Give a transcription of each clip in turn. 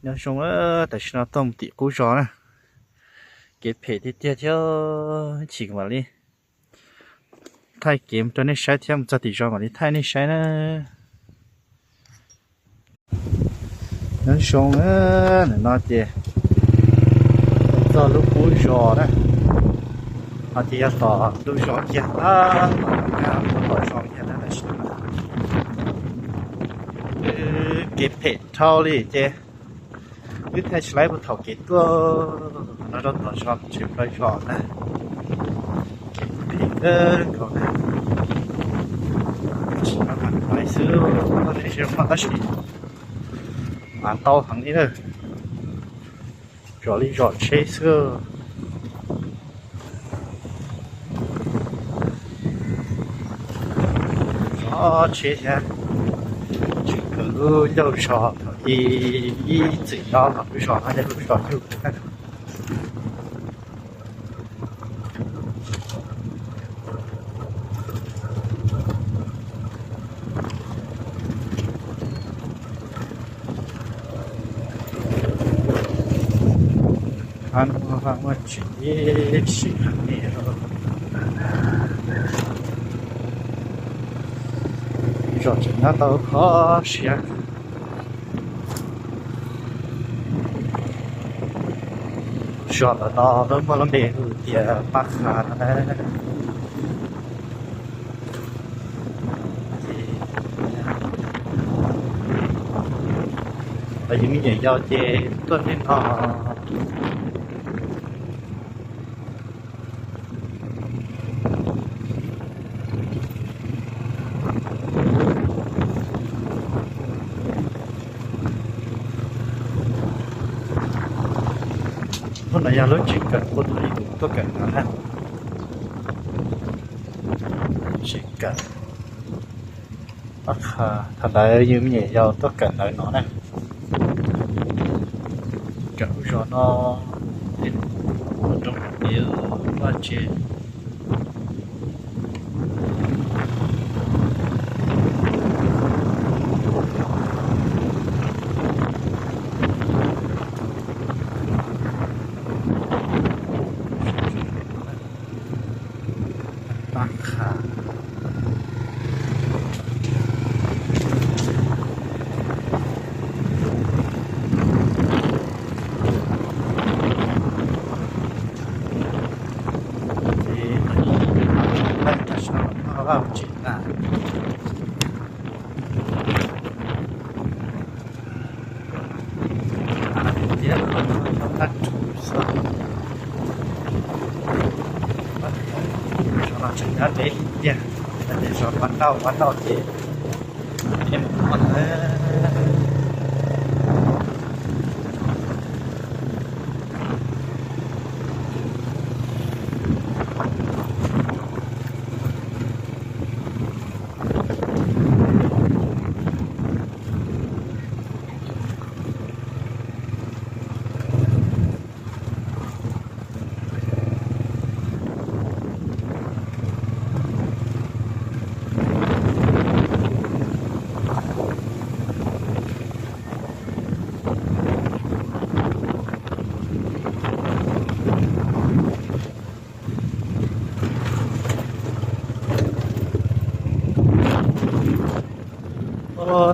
Nyob zoo, tam sim no tuaj mus tim qub zos na. Kev phem tiag tiag thiab, chim mam li thaij kev mus rau nej saib thiab, mus txog tim zos mam li thaij nej saib na. Nyob zoo, ntawm no ces txog lub qub zos na, ho ces yog tom lub zos kiag, tom zos kiag na, tam sim no kev phem dhau li ces wb thaij tsis laib puag thaum kev tuaj no rau tom zos tseem plaws zos na. Kev phem kawg nkaus na. Tam sim no mas ib xwb, tab sis mas ntau heev li na. Zom li zom tsheb xwb. Zom tsheb thiab, tseem kawm lub ncauj zos thaum ub ib txwm nyob tom lub zos no, lub zos nyuj. Muaj tseem ib sim heev li. Zos tseem nyob tau kho siab. Zos ntawm no lawv muaj lub npe hu tias Paj Qha no na. Los yus me nyuam yaus ces tuaj tej no. Lub no yog lub tseem kawm puag thaum yus tuaj kawm no na. Tseem kawm Paj Qha, thaum ntawd yus me nyuam yaus tuaj kawm ntawv no na. Kawm lub zos no, ua rau hais tias vaj tse. Paj Qha. Tam sim no vaj tse na. Thiab tab tsuas xwb. Zos no tseem nyob deb tiag, ces zos pab nrauj pab nrauj ces deb mus ua na.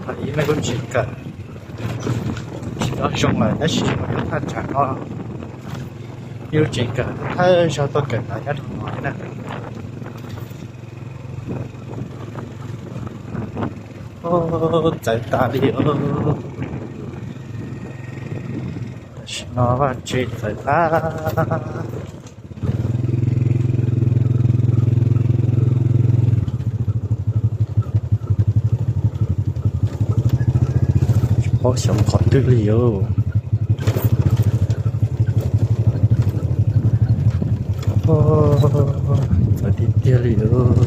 Thaum ub nej kuj tseem kawm tsis tau zoo lawm tab sis mas lub thaj tsam no, ib lub tseem kawm thawj zaug tuaj kawm ntawv nyob rau no na. Txawv tas li os. Tam sim no vaj tse txawv tag. Tsis paub xyov qhov twg li os. Txawv tiag tiag li os.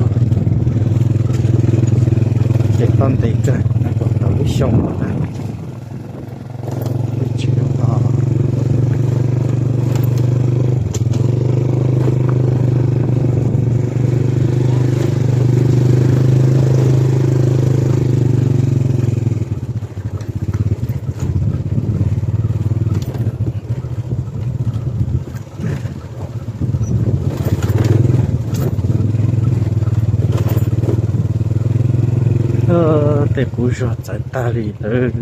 Ces tau ntev kawg, nyob kom tau lub xyoo no na. Tej qub zog txawv tag li lawm.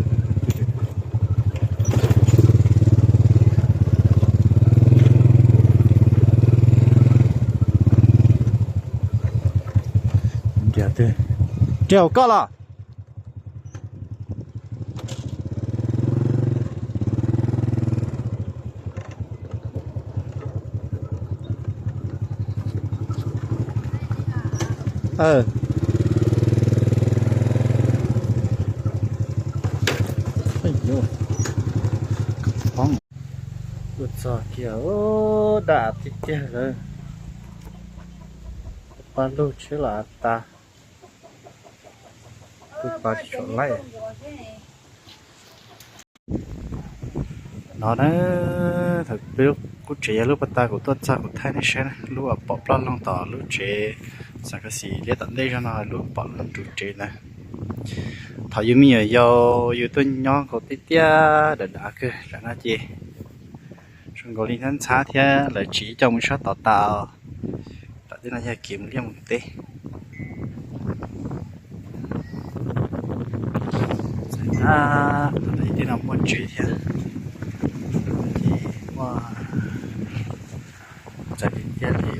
Ntiag, twb nrhiav hauv koj los? Tuaj txog kiag, daj tiag tiag lawm. Pab lug tsheb los tas. Kuv pab tsis tshua laij. No na, thaum peb lub qub tsev yog lub pas tas kuv tuaj txog kuv thaij nej saib na, lub uas pom ploj loog tom lub tsev, xav kas xis liab tom ntej zog no lub pom loog ntug tsev ntawd. Thaum yus me nyuam yaus yus tuaj nyob nkaus tiaj tiaj dav dav kawg, tam no ces zoo nkaus li ntxhab ntxhab thiab lawv tsis coj mus sab tod tas. Tom tej no yog kev mus liaj mus teb. Txawm na, tom tej no muaj tsev thiab, ces muaj txawv tiag tiag li.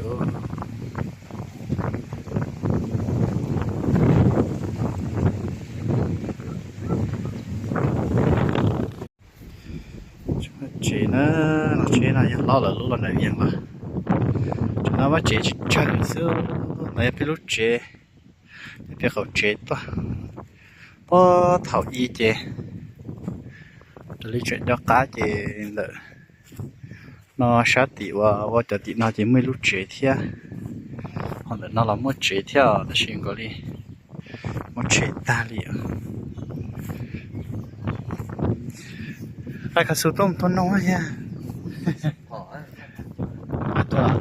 Tsev na, no tsev no yog hlob lawv lub los nram Vias mas, tsev no muaj tsev tsawg tsawg xwb. No yog peb lub tsev, peb qaum tsev tuaj. Puag thaum ub ces raws li tseem nco qab ces ntawm no sab tim uas ua cov tim no ces muaj ib lub tsev thiab, ho ntawm no los muaj tsev thiab tab sis nkaus li muaj tsev tag li. Qaib Kha Xu tuaj mus tua noog thiab. Tuaj,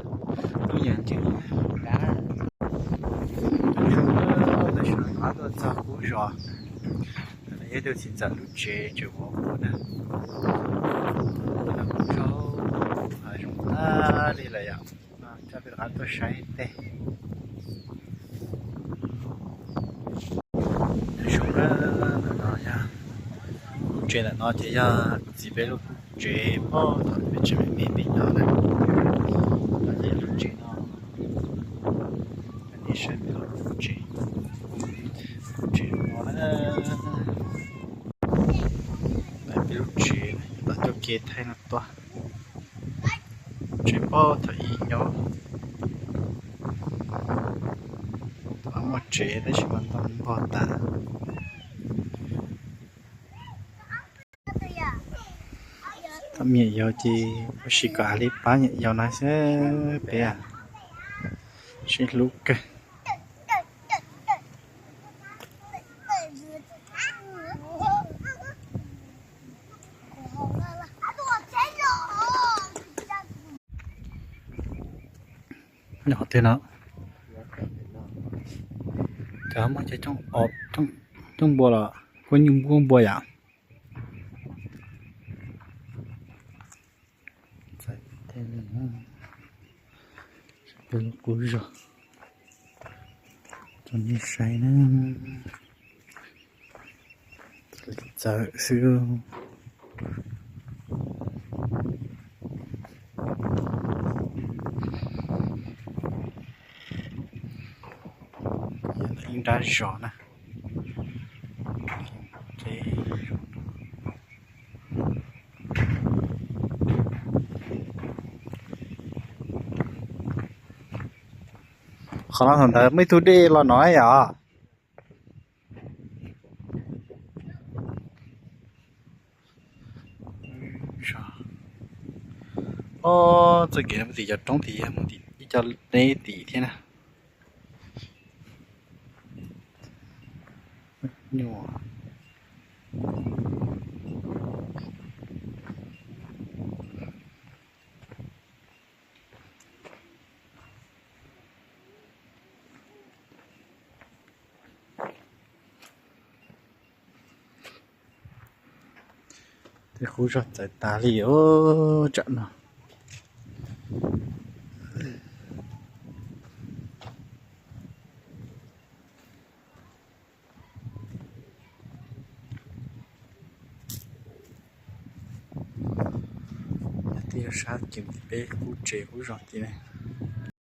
tuaj yam ncw. Tab sis no tuaj txog qub zos, yog tus txiv ntxawm lub tsev tseem ua qub na. Qub zos zoo tag li lawm yom. Coj peb rov qab tuaj saib tej. Zoo na, ntawm no yog lub tsev, ntawm no ces yog kuv txiv peb lub tsev pog thaum peb tseem me me me no na. No ces lub tsev no, nej saib peb lub tsev, tsev no na, peb lub tsev tom coj kev thaij no tuaj. Tsev pog thaum ub nyob, thaum muaj tsev tab sis mas tau npog tas. Thaum me nyuam yaus ces ua si kom av li pab nyuam yaus no xwb peb, sib hlub kawg. Nyob qhov twg no? Cov muaj cov cooj npua los kuj nyuj npua npua yom. Peb lub qub zos rau nej saib na. Txawv xwb. Ib nrab zos na. Qhov no thaum ntawd muaj ib tug dej los no yom. Ob, txoj kev no mus tim cov roob tim, mus tim ib co deb tim thiab na. Nyuaj. Tej qub zog txawv tas li os tsam no. Tij laug sab ces peb qub tsev qub zos tiag.